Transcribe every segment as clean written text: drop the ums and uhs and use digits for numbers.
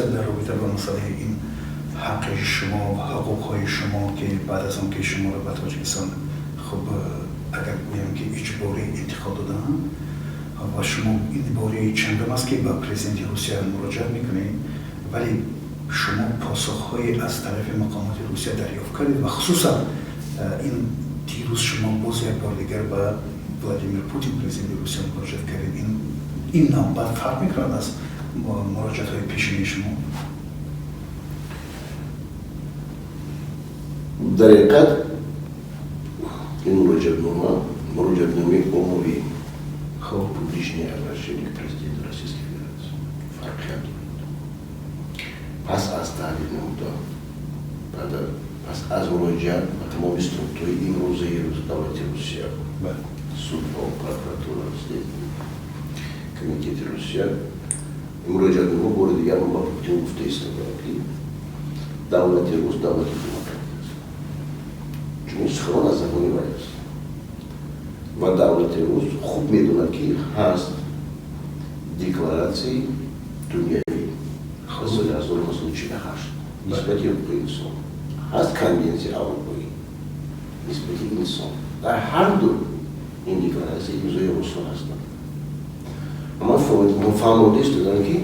Хусусан дар робита ба масъалаи ин ҳаққи шумо ва ҳуқуқҳои шумо, ки баъд аз он ки шуморо ба Тоҷикистон, хуб, агар гӯям ки иҷборӣ интиқол доданд ва шумо ин бори чандум аст, ки ба президенти Русия муроҷиат мекунед, вале шумо посухҳое аз тарафи мақомоти Русия дарёфт кардед ва хусусан ин дирӯз шумо боз як бор дигар ба Владимир Путин, президенти Русия, муроҷиат кардед. Ин навбат фарқ мекунад аз муроҷиатҳои пешини шумо? Дар ҳақиқат ин муроҷиатнома муроҷиатномаи оммавӣ, публичное обращение к президенту Российской Федерации, фарқият дорад. Пас аз таҳдид намуда, пас аз муроҷиат ба тамоми структураи имрӯзаи давлати Русия, судҳо, прокуратура, комитети Русия, муроҷиатнома бори дигар ман ба Путин гуфта истодам, ки давлати рус давлати демократия аст, чунин суханон аз забони вай аст, ва давлати рус хуб медонад, ки ҳаст декларатсияи дунявӣ аз соли 1948 нисбати ҳуқуқи инсон, ҳаст конвенсияи аврупоӣ нисбати инсон. Дар ҳар ду ин декларатсия имзои русҳо ҳастанд. Ман фаҳмода истодам, ки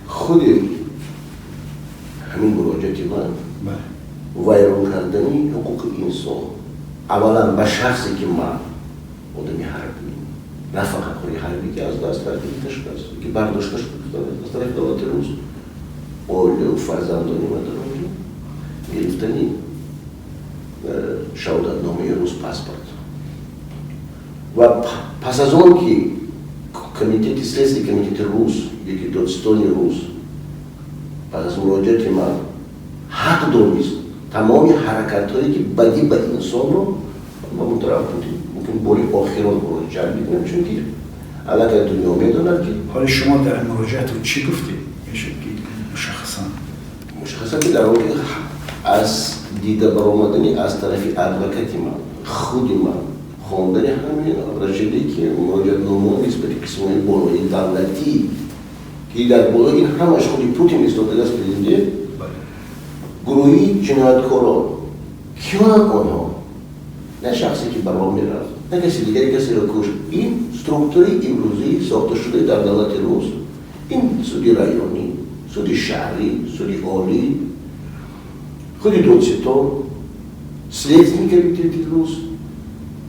худи ҳамин муроҷиати ман вайрон кардани ҳуқуқи инсон, аввалан ба шахсе ки ман одами ҳарбӣ, нафақахӯри ҳарбӣ, ки аз даст гирифта шудааст, ки бардошта шуд аз тарафи давлати рус, оилаву фарзандони ман дар онҷо, гирифтани шаҳодатномаи рус, паспорт, ва пас аз он ки комитети следственный комитети рус яки додситони рус пас аз муроҷиати ман ҳақ донист тамоми ҳаракатҳое, ки бадӣ ба инсонро, ба муҳтарам Путин мумкин бори охирон муроҷиат мекунем, чунки аллакай дунё медонад, ки ҳоли шумо дар муроҷиату чӣ гуфтед? Мешуд ки мушаххасан? Мушаххасан, ки дар он ки аз дида баромадани аз тарафи адвокати ман, худи ман хондани ҳамин рашиде, ки муроҷиатнома нисбати қисмҳои болои давлатӣ, ки дар болои ин ҳамаш худи Путин истодагааст, президент, гурӯҳи ҷинояткорон киёнанд онҳо? На шахсе, ки ба роҳ мерафт, на каси дигаре касеро кушт. Ин структураи имрӯзии сохташудаи дар давлати рус, ин суди районӣ, суди шаҳрӣ, суди олӣ, худи додситон, следственный комитети рус,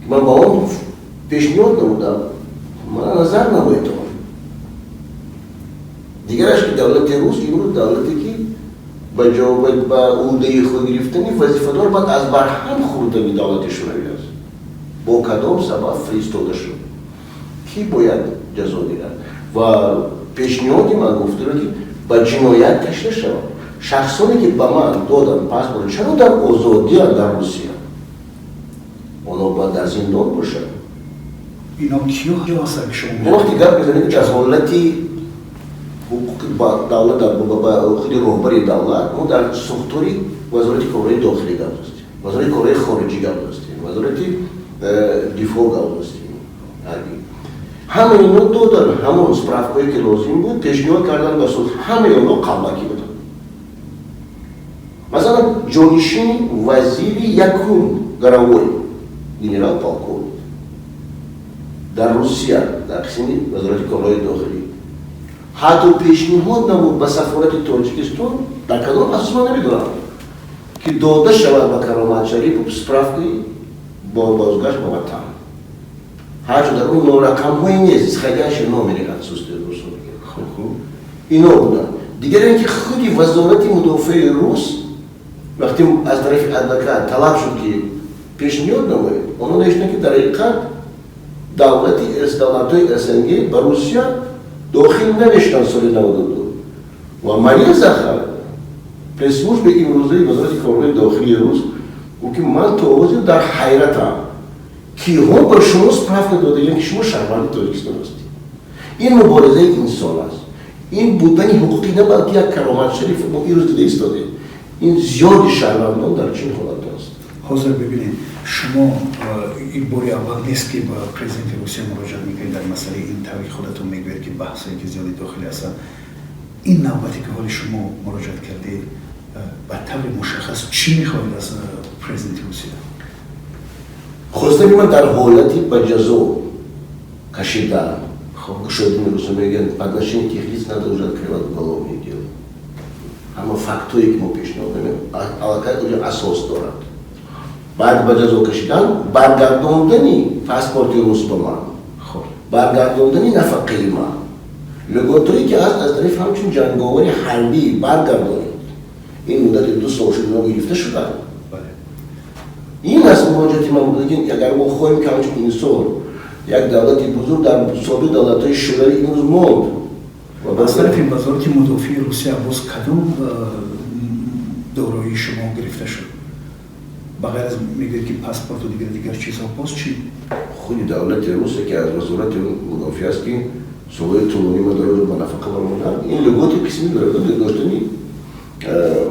ки ман ба он пешниҳод намудам, мана назар намоед. Он дигараш, ки давлати рус имрӯз давлате, ки ба ба ӯҳдаи худ гирифтани вазифадор баъд аз барҳам хӯрдани давлати Шӯравӣ аст, бо кадом сабаб фиристода шуд, кӣ бояд ҷазо гирад? Ва пешниҳоди ман гуфтаро, ки ба ҷиноят кашида шавад шахсоне, ки ба ман доданд паспорт. Чаро дар озодиянд дар Русия? Онҳо бояд дар зиндон бошанд. Ино киё ҳастанд, ки шумо Вақте гап мезанем, ки аз ҳолати ҳуқуқи давлат, худи роҳбари давлат, мо дар сохтори вазорати корҳои дохилӣ гап застем, вазорати корҳои хориҷӣ гап застем, вазорати дифоъ гап застем, ҳарбӣ. Ҳамаи инҳо доданд ҳамон справкое, ки лозим буд, пешниҳод карданд ба суд. Ҳамаи онҳо қалбакӣ буданд. Масалан, ҷонишини вазири якум Горовой, генерал полковник дар Русия, дар қисми вазорати корҳои дохилӣ, ҳатто пешниҳод намуд ба сафорати Тоҷикистон, дар кадом асос ман намедонам, ки дода шавад ба Каромат Шарипов справкаи бо бозгашт ба ватан. Ҳарчо дар он рақамҳое нест, исходящий номери отсутствие русо ино буданд. Дигар ин ки худи вазорати мудофиаи рус, вақте аз тарафи адвокат талаб шуд, ки пешниҳод намоед, онҳо навиштанд, ки дар ҳақиқат давлати давлатҳои СНГ ба Русия дохил намешуданд соли 92. Ва Мария Захарова, пресс-службаи имрӯзаи вазорати корҳои дохилии рус, гуфт, ки ман то ҳозир дар ҳайратам, киҳо ба шумо справка додагианд, ки шумо шаҳрванди Тоҷикистон ҳастед. Ин муборизаи инсон аст, ин будани ҳуқуқӣ, на балки як Каромат Шариф мо ирӯз дида истодем, ин зиёди шаҳрвандон дар чунин ҳолат аст. Ҳозир бибинед, шумо ин бори аввал нест, ки ба президенти Русия муроҷиат мекунед дар масъалаи ин таври худатон мегӯяд, ки баҳсое, ки зиёди дохилӣ ҳастанд. Ин навбате ки ҳоли шумо муроҷиат кардед, ба таври мушаххас чӣ мехоҳед аз президенти Русия? Хостани ман дар ҳолати ба ҷазо кашидан, кушодани Русия, мегӯянд, в отношении тех лиц надо уже открывать уголовное дело. Ҳама фактҳое ки мо пешниҳод мекунем, аллакай уҷо асос дорад. Баъд ба ҷазо кашидан, баргардондани паспорти рус ба ман, баргардондани нафақаи ман, льготое ки аст, аз тарафи ҳамчун ҷанговари ҳарбӣ баргардонед. Ин муддати 2 сол шуд, ино гирифта шуданд. Ин аст муроҷиати ман. Лекин агар мо хоҳем, ки ҳамчун инсон як давлати бузург дар собиқ давлатҳои шӯравӣ имрӯз монд. Аз тарафи Вазорати мудофиаи Русия боз кадом дороии шумо гирифта шуд? Ба ғайр аз, мегӯед, ки паспорту дигар чизҳо, боз чӣ? Худи давлати Русия, ки аз Вазорати мудофиа аст, ки солҳои тӯлонӣ ма дар ба нафақа баромадам, ин льготи қисми доштани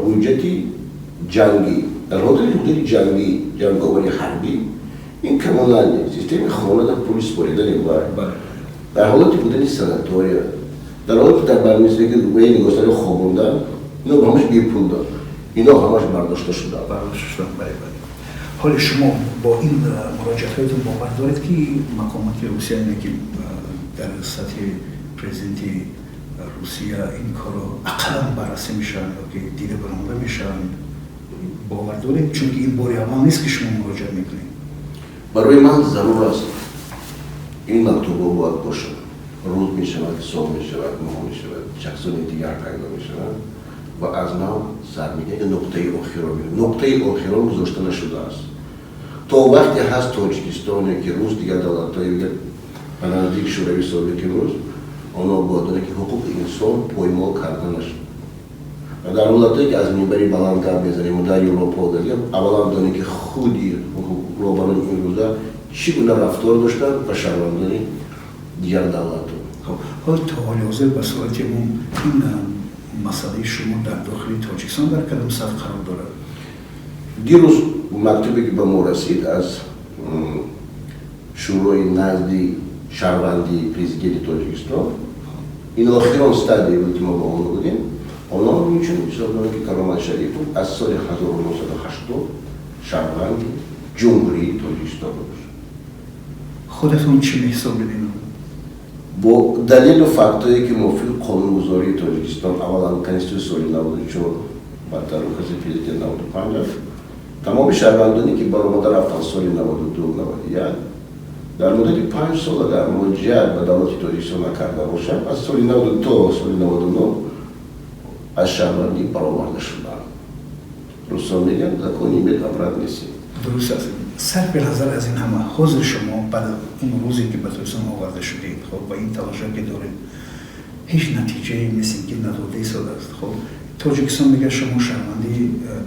ҳуҷҷати ҷангӣ, дар ҳолати ҳуҷҷати ҷангӣ, ҷанговари ҳарбӣ, ин коммунальный системаи хона дар пули супоридани вай, дар ҳолати будани санатория, дар ҳолати дар больница ки нигоҳдорӣ хобондан, ино ҳамаш бепул дод, ино ҳамаш бардошта шуданд. Бардошта шуданд, бале, бале. Ҳоли шумо бо ин муроҷиатҳоятон бовар доред, ки мақомоти Русия, ине ки дар сатҳи президенти Русия, ин корро ақаллан баррасӣ мешаванд ё ки дида баромада мешаванд? Бовар доред, чунки ин бори аввал нест, ки шумо муроҷиат мекунед? Барои ман зарур аст, ин мактубҳо бояд бошад. Рӯз мешавад, сол мешавад, моҳ мешавад, шахсони дигар пайдо мешаванд ва аз нав сар мегӯяд. Нуқтаи охиро, нуқтаи охиро гузошта нашудааст. То вақте ҳаст Тоҷикистоне ки рӯз, дигар давлатҳои ба наздик Шӯрави собиқ, имрӯз онҳо бояд донанд, ки ҳуқуқи инсон поймол карда нашуд. Ва дар ҳолатҳое ки аз минбари баланд гап мезанем, дар Европо, аввалан донем, ки худи роҳбарони имрӯза чӣ гуна рафтор доштанд ба шаҳрвандони дигар давлатҳо. Ҳол то ҳоли ҳозир ба сурати умум ин масъалаи шумо дар дохили Тоҷикистон дар кадом сатҳ қарор дорад? Дирӯз мактубе ки ба мо расид аз Шӯрои назди шаҳрвандии президенти Тоҷикистон, ин охирон стадия буд, ки мо ба он будем. Онҳо инчунин ҳисоб доранд, ки Каромат Шарипов аз соли 1980 шаҳрванди Ҷумҳурии Тоҷикистон бошад. Худатон чӣ меҳисобед ино? Бо далелу фактҳое ки мувофиқи қонунгузории Тоҷикистон, аввалан Конститутсияи соли 94, баъдтар укази президент 95 аст, тамоми шаҳрвандоне ки баромада рафтанд соли 92, 91, дар муддати 5 сол агар муроҷиат ба давлати Тоҷикистон накарда бошанд, аз соли 92 то соли 99 аз шаҳрвандӣ бароварда шуданд. Русо мегӯянд, закон имеет обратный сил. Дуруст аст. Сарфи назар аз ин ҳама, ҳозир шумо баъд аз он рӯзе ки ба Тоҷикистон оварда шудед, хоб, ва ин талоша ки доред, ҳеҷ натиҷае мисли ки надода истодааст. Хоб, Тоҷикистон мегӯяд, шумо шаҳрванди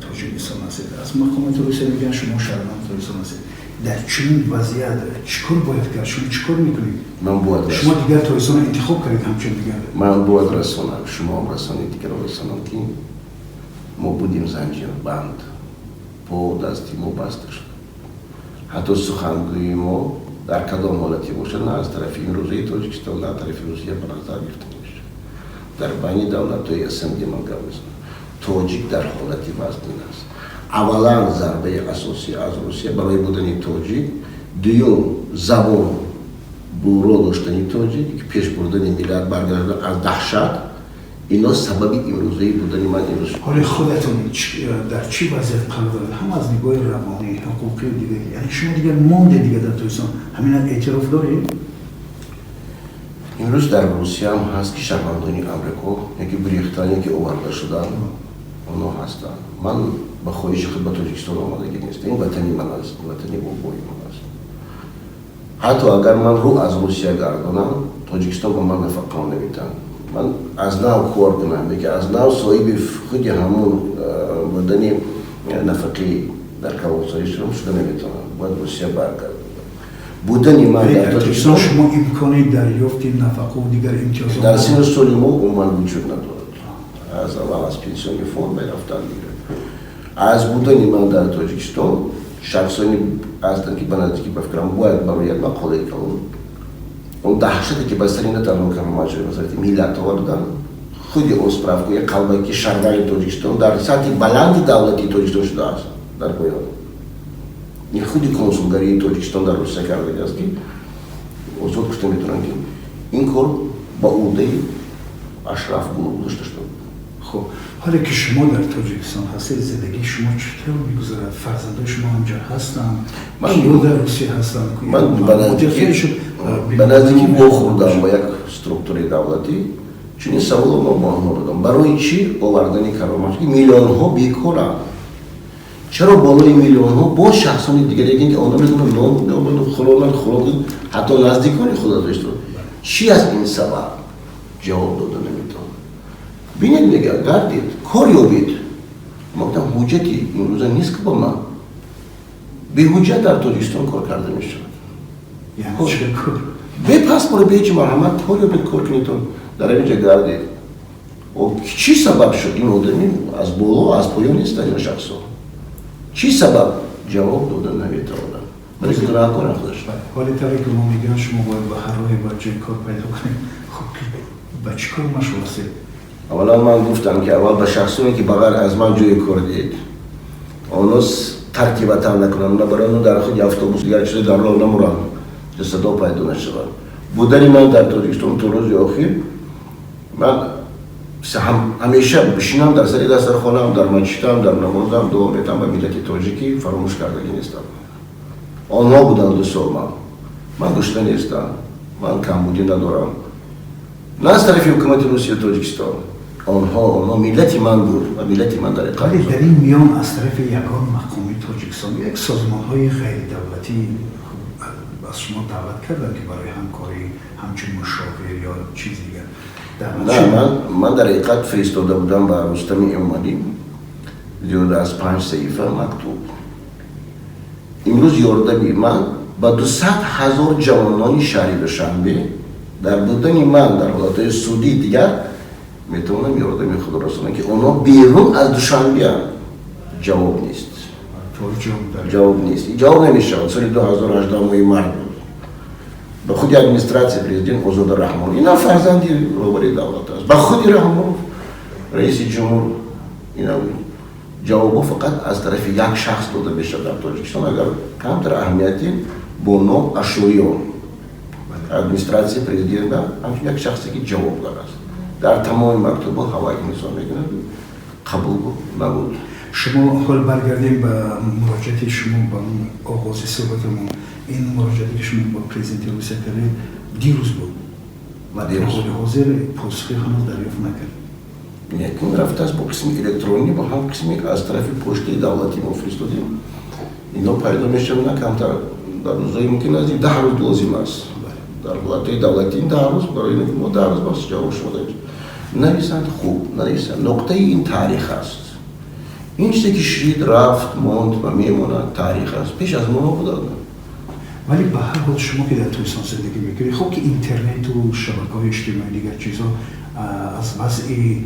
Тоҷикистон ҳастед, аз мақомоти Русия мегӯянд, шумо шаҳрванди Тоҷикистон ҳастед. Дар чунин вазъият чӣ кор бояд кард? Шумо чӣ кор мекунед? Ман бояд Шумо дигар Тоҷикистонро интихоб кардед ҳамчун дигар. Ман бояд расонам, шумоам расонед, дигарро расонам, ки мо будем занҷирбанд, по дасти мо баста шуд. Ҳатто сухангӯии мо дар кадом ҳолате бошад, на аз тарафи имрӯзаи Тоҷикистон, на аз тарафи Русия ба назар гирифта мешавад. Дар байни давлатҳои СНГ ман гап мезанам, тоҷик дар ҳолати вазнин аст. Аввалан, зарбаи асосӣ аз Русия барои будани тоҷик, дуюм, забон буро доштани тоҷик, пеш бурдани миллат, баргардон аз даҳшат, ино сабаби имрӯзаи будани ман имрӯз. Ҳоли худатон дар чӣ вазъият қарор доред, ҳам аз нигоҳи равонӣ, ҳуқуқӣ, дигар? Яъне шумо дигар монде дигар дар Тоҷикистон, ҳамина эътироф доред? Имрӯз дар Русияам ҳаст, ки шаҳрвандони Амрико яки Британия, ки оварда шуданд, онҳо ҳастанд. Ман ба хоҳиши худ ба Тоҷикистон омадагӣ нест. Ин ватани ман аст, ватани бобои ман аст. Ҳатто агар ман рӯ аз Русия гардонам, Тоҷикистон ба ман нафақа наметиҳанд. Ман аз нав кор кунам, яки аз нав соҳиби худи ҳамун будани нафақаи дар калонсолӣ шудам, шуда наметавонам, бояд Русия баргардам. Будани ман дар Тоҷикистон, шумо имкони дарёфти нафақаву дигар имтиёзот Дар синну соли мо умуман вуҷуд надорад. Аз аввал аз пенсионный фонд мерафтан дигар. Аз будани ман дар Тоҷикистон шахсоне ҳастанд, ки ба наздикӣ, ба фикрам, бояд барои як мақолаи калон он даҳшате, ки ба сари на танҳо Каромат, ба сари миллатҳо доданд. Худи он справкаи қалбаки шаҳрванди Тоҷикистон дар сатҳи баланди давлатии Тоҷикистон шудааст. Дар поён ин худи консулгарии Тоҷикистон дар Русия кардагиаст, ки озод гуфта метавонам, ки ин кор ба уҳдаи Ашраф Гулов гузошта шуда. Хуб, ҳоле ки шумо дар Тоҷикистон ҳастед, зиндагии шумо чӣ тавр мегузарад? Фарзандои шумо ҳамҷо ҳастанд? Киё дар Русия ҳастанд? Ман ба наздикӣ вохӯрдам ба як структураи давлатӣ. Чунин саволо ман бо онҳо додам: барои чӣ овардани Каромат, ки миллионҳо бекоранд? Чаро болои миллионҳо боз шахсони дигаре, ки онҳо метавонанд нон биёбаду хӯронанд, хӯрок, ҳатто наздикони худа дошта? Чӣ аз ин сабаб? Ҷавоб дода наметавонад. Бинед, мега, гардед, кор ёбед. Ма гуфтам, ҳуҷҷати имрӯза нест, ки ба ман беҳуҷҷат дар Тоҷикистон кор карда мешавад, бе паспорт, бе ҳеҷ. Марҳамат, кор ёбед, кор кунедтон, дар ҳамин ҷа гардед. Чӣ сабаб шуд? Ин одами аз боло, аз поён нестанд ин шахсо. Чӣ сабаб? Ҷавоб дода наметавонад, бале, гунаҳкорам худаш. Ҳоли тавре ки мо мегӯям, шумо бояд ба ҳар роҳе бояд ҷои кор пайдо кунед. Хуб, ба чӣ кор машғул ҳастед? Аввалан ман гуфтам, ки аввал ба шахсоне, ки ба ғайр аз ман ҷои кор диҳед, онҳо тарки ватан накунанд, на барои онҳо дар худи автобус, дигар чизе дар роҳ намуранд, ҷасадо пайдо нашавад. Будани ман дар Тоҷикистон то рӯзи охир, ман ҳамеша бишинам дар сари дастархонаам, дар масҷидам, дар намозам дуо метам ба миллати тоҷикӣ, фаромӯш кардагӣ нестам. Онҳо буданд 2 сол. Ман гушна нестам, ман камбудӣ надорам, на аз тарафи ҳукумати Русия, Тоҷикистон. Онҳо миллати ман буд ва миллати ман дар Вале дар ин миён аз тарафи ягон мақоми Тоҷикистон, як созмонҳои ғайридавлатӣ аз шумо даъват карданд, ки барои ҳамкорӣ, ҳамчун мушовир ё чиз дигар? На, ман дар ҳақиқат фиристода будам ба Рустами Эмомалӣ зиёда аз панҷ саҳифа мактуб. Имрӯз ёрдами ман ба 200 000 ҷавонони шаҳри Душанбе дар будани ман дар ҳолатҳои судии дигар метавонам ёрдами худро расонам, ки онҳо берун аз Душанбеанд. Ҷавоб нест, ҷавоб нест, ҷавоб намешавад. Соли 2018 моҳи март буд, ба худи администратсия президент Озода Раҳмонов, инам фарзанди роҳбари давлат аст, ба худи Раҳмонов, раиси ҷумҳур, инам ҷавобҳо фақат аз тарафи як шахс дода мешавад дар Тоҷикистон, агар камтар аҳамияти бо ном Ашӯриён, администратсия президента, ҳамчун як шахсе, ки ҷавобгар аст. Дар тамоми мактубҳо ҳавои инсон мекунад, қабул набуд. Шумо ҳол баргардем ба муроҷиати шумо, ба оғози суҳбатамон. Ин муроҷиате, ки шумо ба президенти Русия кардед, дирӯз буд ва дар ҳоли ҳозир посухе ҳанӯз дарёфт накард. Якун рафтааст бо қисми электронӣ, бо ҳам қисми аз тарафи почтаи давлатӣ мо фиристодем. Ино пайдо мешавад, на камтар дар рӯзҳои мумкин наздик 10 рӯз лозим аст. Дар ҳолатҳои давлатӣ 10 рӯз, барои ин мо 10 рӯз бас ҷавоб шумо дорем. Нависанд, хуб нависанд. Нуқтаи ин таърих аст. Ин чизе, ки шид, рафт, монд ва мемонад, таърих аст. Пеш аз мо буданд. Вале ба ҳар ҳол, шумо ки дар Тоҷикистон зиндагӣ мекунед, хуб, ки интернету шабакаҳои иҷтимоӣ, дигар чизҳо, аз вазъи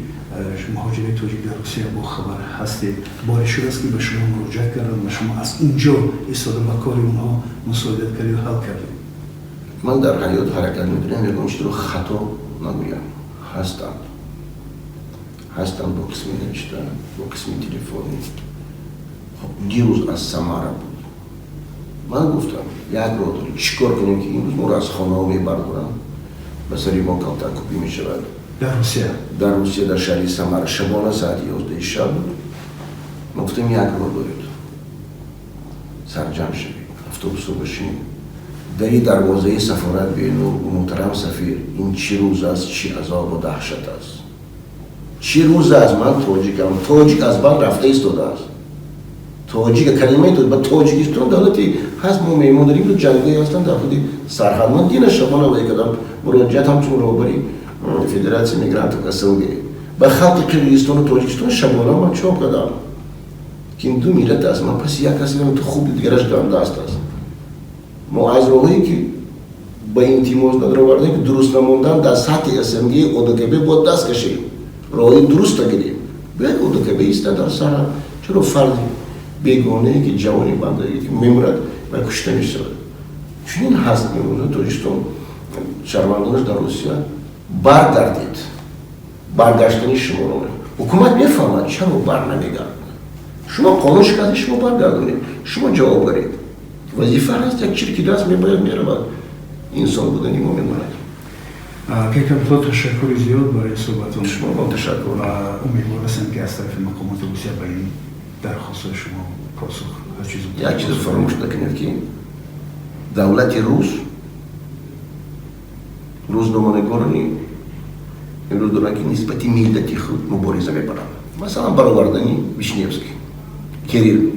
муҳоҷири тоҷик дар Русия бохабар ҳастед. Боре шудааст, ки ба шумо муроҷиат карданд ва шумо аз ин ҷо истода ба кори онҳо мусоидат кардед, ҳал кардед? Ман дар ҳаёт ҳаракат мекунам ягон чизро хато нагӯям. Ҳастанд, ҳастанд, бо қисми навишта, бо қисми телефонӣ. Дирӯз аз Самара буд. Ман гуфтам, як роҳ дорем, чӣ кор кунем, ки имрӯз моро аз хонаҳо мебардоранд, ба сари мо калтаккӯбӣ мешавад. Дар Русия? Дар Русия, дар шаҳри Самара, шабона саати 11 шаб буд. Ма гуфтам, як роҳ доред: сарҷамъ шавед, автобусо бошинед, дари дарвозаи сафорат биёну: «Муҳтарам сафир, ин чӣ рӯз аст, чӣ азобу даҳшат аст, чӣ рӯз аст? Ман тоҷикам, тоҷик аз банд рафта истодааст. Тоҷика, калимаи ба Тоҷикистон давлати ҳаст, мо меҳмон дорем, ҷангҳое ҳастанд дар худи сарҳад». Ман дина шабона вай кардам муроҷиат, ҳамчун роҳбари Федератсияи мигрантов СНГ ба халқи Қирғизистону Тоҷикистон. Шабона ман чоп кардам, ки ин ду миллат аст. Ман паси як касе, ту хуб, дигараш гандаст аст. Мо аз роҳое, ки ба интимоз надаровардем, ки дуруст намондан дар сатҳи СНГ, ОДКБ, бояд даст кашем, роҳи дуруста гирем. Бояд ОДКБ иста дар сарҳад. Чаро фарди бегонае, ки ҷавони бандаге, ки мемурад ва кушта мешавад? Чунин ҳаст имрӯза Тоҷикистон, шаҳрвандонаш дар Русия. Баргардед. Баргаштани шуморо ҳукумат мефаҳмад, чаро бар намегардонад. Шумо қонун шикастед, шумо баргардонед, шумо ҷавобгаред. Вазифа ҳаст, як чирки даст мебояд, меравад, инсон будани мо мемонад. Акай Кабулов, ташаккури зиёд барои суҳбатон. Шумо вам ташаккур. Ва умедвор ҳастем, ки аз тарафи мақомоти Русия ба ин дархостҳои шумо посух ҳарчи зудтар. Як чиз фаромӯш накунед, ки давлати рус, рӯзноманигорони имрӯз доранд, ки нисбати миллати худ мубориза мебаранд. Масалан, баровардани Вишневский, Кирилл,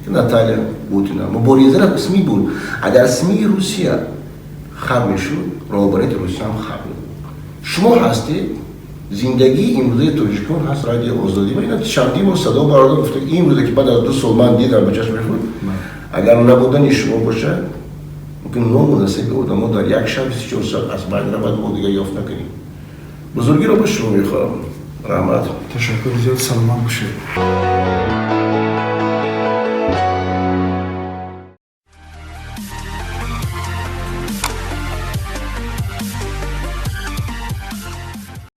Наталья Бутина, мубориза СМИ буд. Агар СМИ Русия хар мешуд, роҳбарияти Русия ҳам хар мебуд. Шумо ҳастед, зиндагии имрӯзаи тоҷикон ҳаст, Радиои Озодӣ ва ина чандин бор садо бародар гуфта, имрӯзе ки баъд аз 2 сол ман дидам ба чашми худ, агар набудани шумо бошад, мумкин ному насиби одамо дар як шаб, 24 соат аз байн равад, мо дигар ёфт накунем. Бузургиро ба шумо мехоҳам, раҳмат. Ташаккури зиёд, саломат бошед.